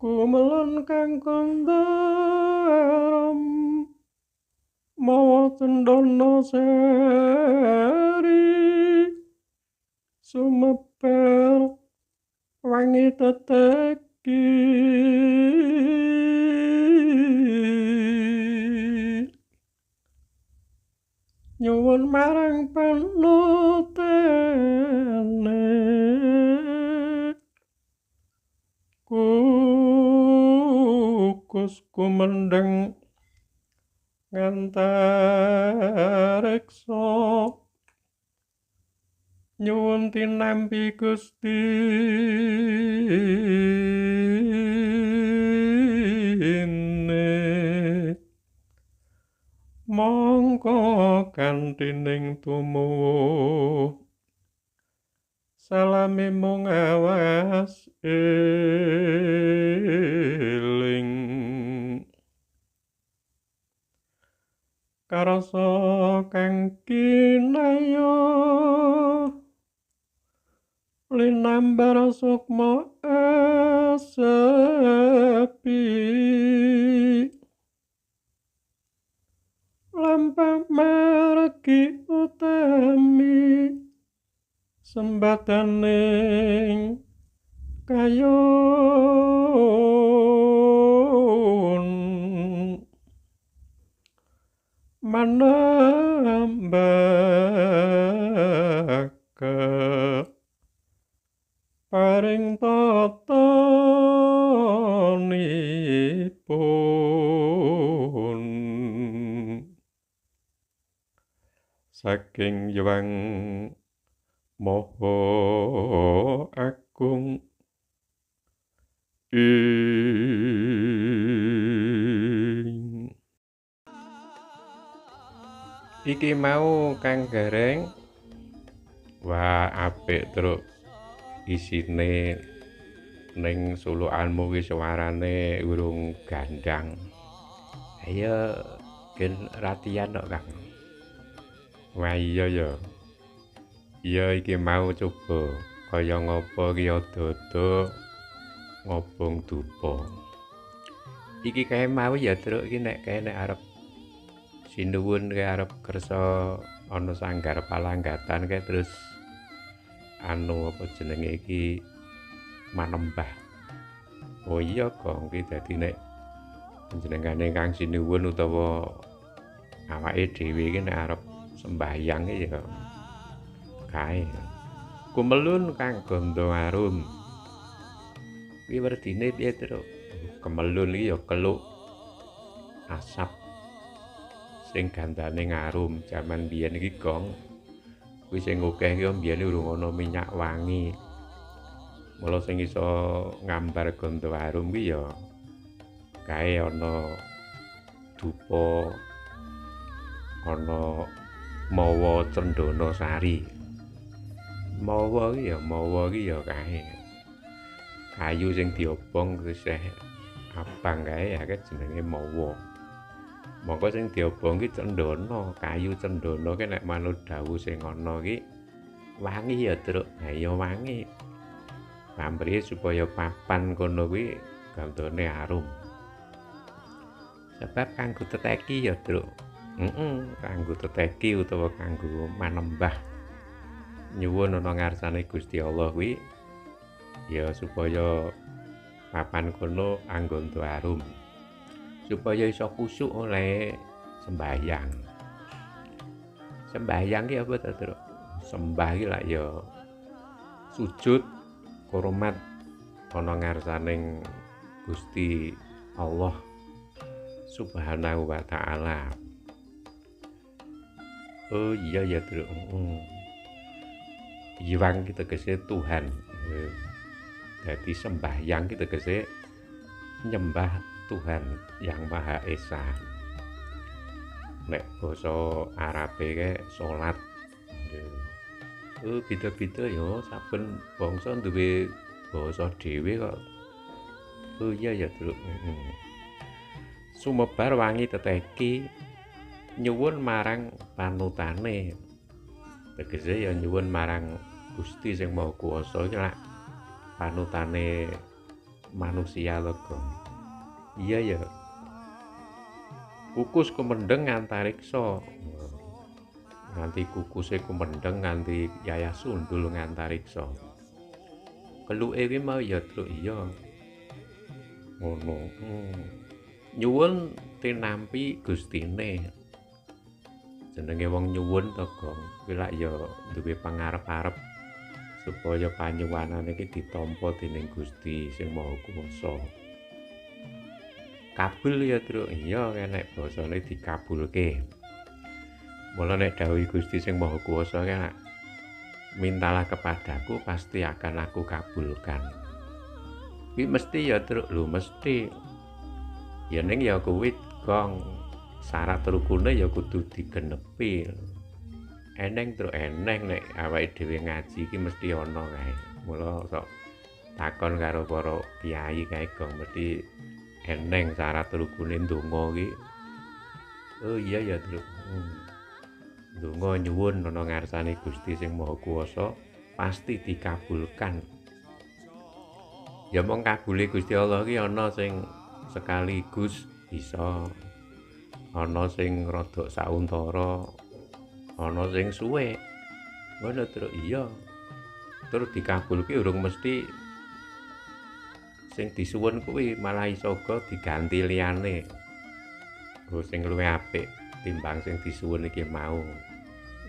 Kumelun kang kandha arum mawa cendana seri sumebar wangi teteki nyuwun marang panutane kukus kumendheng ngantariksa nyuwun tinampi Gusti mongko kantining tumuwuh salame mung awas eling karasa kang kinaya linambar sukma asepi lampah margi utami sembadaning kayun manambah paring tatanipun saking Hyang Maha Agung iki mau Kang Gareng. Wah, apik truk isine ning sulukanmu ki suarane urung gandang. Ayo gen latihan kok, Kang. Wah iya ya. Iya iki mau coba kaya ngopo ki ado-ado ngobong dupa. Iki kae mau ya truk iki nek kae nek arep sinuwun kae arep kersa ana sanggar palanggatan kae terus anu apa jenenge iki manembah. Oh iya Gong, iki dadi nek panjenengane Kang sinuwun utawa awake dhewe iki nek arep sembahyang ya kae. Kumelun kang gandha arum. Kuwi werdine piye, Truk? Kemelun iki ya keluk asap sing gandane ngarum. Jaman biyen iki, Gong, kuwi sing akeh iki biyen urung ana minyak wangi. Mula sing iso ngambar gandha arum kuwi ya kae ana dupa, ana mawa cendana sari. Mawa iki ya, mawa iki ya kae kayu sing diobong isih abang kae ya jenenge mawa. Mongko sing diobong ki cendana, kayu cendana ki nek manut dawuh sing ana ki wangi ya, Truk. Ha iya wangi. Pamrih supaya papan kono kuwi gandane arum. Sebab kanggo teteki ya, Truk. Kanggo teteki utawa kanggo manembah nyuwun ana ngarsane Gusti Allah kuwi ya supaya papan kono anggondo arum, supaya iso khusuk oleh sembahyang. Sembahyang ki apa ta, Truk? Sembah ki lak ya sujud hormat ana ngarsaning Gusti Allah Subhanahu wa ta'ala. Oh iya ya, Truk. Hyang ki tegese Tuhan. Dadi sembahyang ki tegese nyembah Tuhan Yang Maha Esa. Nek basa Arabe ke salat. Oh beda-beda ya, saben bangsa duwe basa dhewe kok. Oh iya ya, Truk. Sumebar wangi teteki nyuwun marang panutane. Tegese ya nyuwun marang Gusti sing Maha Kuwasa iki lak panutane manusia to, Gong. Iya ya. Kukus kumendheng ngantariksa. Nganti kukuse kumendheng nganti yayah sundul ngantariksa. Keluke kuwi mau ya, Truk, iya. Ngono. Nyuwun tinampi Gustine. Jenenge wong nyuwun to, Gong. Kuwi lak ya duwe pangarep-arep supaya panyuwanane iki ditampa dening Gusti sing Maha Kuwasa. Kabul ya, Truk. Iya, nek basane dikabulke. Mula nek dawuh Gusti sing Maha Kuwasa ki lak mintalah kepadaku pasti akan aku kabulkan. Kuwi mesti ya, Truk. Lho mesti. Ya ning ya kuwi, Gong, syarat rukune ya kudu digenepi. Eneng, Truk, eneng nek awake dhewe ngaji iki mesti ana kae. Mula sok takon karo para kiai kae, Gong, mesti eneng syarat rukune ndonga iki. Oh iya ya, Truk. Ndonga nyuwun ana ngarsane Gusti sing Maha Kuwasa pasti dikabulkan. Ya mong kabule Gusti Allah iki ana sing sekaligus bisa, ana sing rada sauntara, ana sing suwe. Ngono, Truk. Iya. Terus dikabulke urung mesti sing disuwun kuwi, malah iso uga diganti liyane. Oh, sing luwih apik timbang sing disuwun iki mau.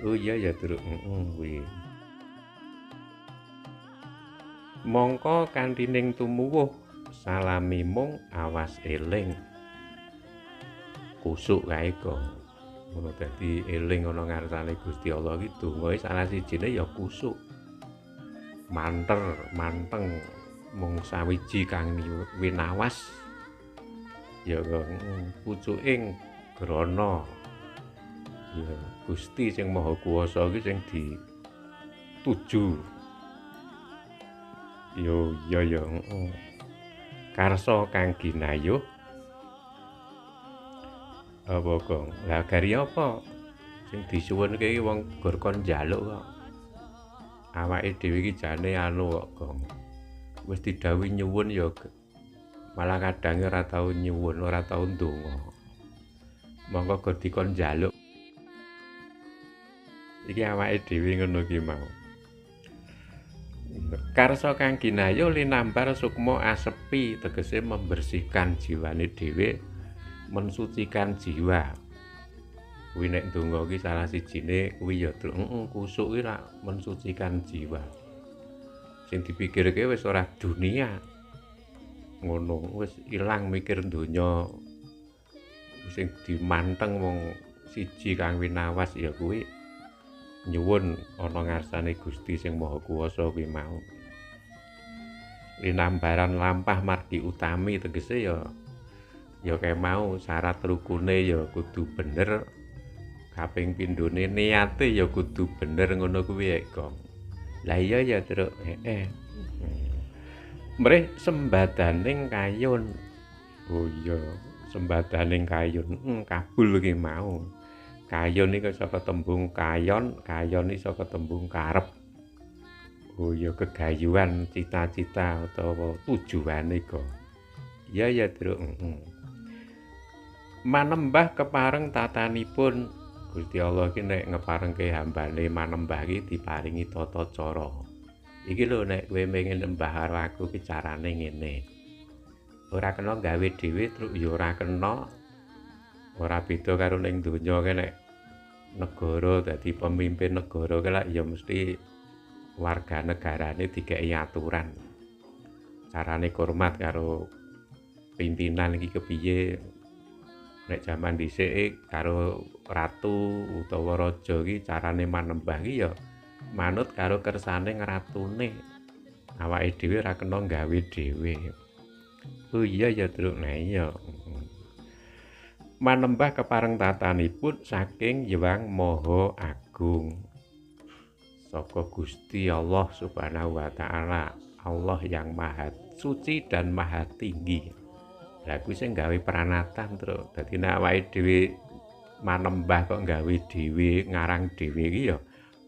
Oh iya ya, Truk. Heeh, kuwi. Mongko kanthi ning tumuwuh salami mung awas eling. Kusuk kae, Gong. Ngono dadi eling ana ngarsane Gusti Allah iki dongae salah sijine ya kusuk. Manter, manteng mung sawiji kang winawas. Ya, Gong, pucuking grana. Ya Gusti sing Maha Kuwasa iki sing dituju. Yo iya ya, heeh. Karsa kang ginayuh apa, Gong? Lah gari apa? Sing disuwunke iki wong gur kon njaluk kok. Awake dhewe iki jane anu kok, Gong. Wis didhawuhi nyuwun ya malah kadang ora tau nyuwun, ora tau ndonga. Monggo gur dikon njaluk. Iki awake dhewe ngono ki mau. Karsa kang ginayuh linambar sukma asepi, tegese membersihkan jiwane dhewe, mensucikan jiwa. Kuwi nek ndonga iki salah sijine kuwi ya, Truk. Heeh, kusuk kuwi lak mensucikan jiwa. Sing dipikirke wis ora dunia. Ngono, wis ilang mikir donya. Sing dimanteng wong siji kang winawas ya kuwi nyuwun ana ngarsane Gusti sing Maha Kuwasa kuwi mau. Linambaran lampah margi utami, tegese ya ya kae mau syarat rukune ya kudu bener, kaping pindhone niate ya kudu bener ngono kuwi ya, Gong. Lah iya ya, Truk. Heeh. Mrih sembadaning kayun. Oh iya, sembadaning kayun. Kabul ki mau. Kayon iki saka tembung kayon, kayon iki saka tembung karep. Oh iya, kegayuan cita-cita utawa tujuane, Gong. Iya ya, Truk. Heeh. Manembah kepareng tatanipun Gusti Allah iki nek ngeparengke hambane manembah iki diparingi tata cara. Iki lho nek kowe pengen nembah karo aku iki carane ngene. Ora kena gawe dhewe, Truk, ya ora kena. Ora beda karo ning donya ki nek negara dadi pemimpin negara ki lak ya mesti warga negarane dikeki aturan. Carane hormat karo pimpinan iki kepiye. Nek jaman dhisik karo ratu utawa raja iki carane manembah iki ya manut karo kersane ngratune. Awake dhewe ora kena gawe dhewe. Oh iya ya, Truk. Nah iya. Manembah kepareng tatanipun saking Hyang Maha Agung. Saka Gusti Allah Subhanahu wa taala, Allah yang Maha Suci dan Maha Tinggi. Lah kuwi sing gawe pranatan, Truk. Dadi nek awake dhewe manembah kok gawe dhewe, ngarang dhewe iki ya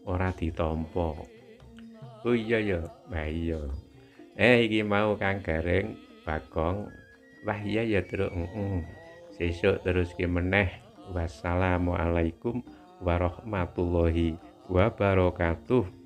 ora ditampa. Oh iya ya, lah iya. Iki mau Kang Gareng Bagong. Wah iya ya, Truk. Heeh. Sesuk teruske meneh. Wassalamualaikum warahmatullahi wabarakatuh.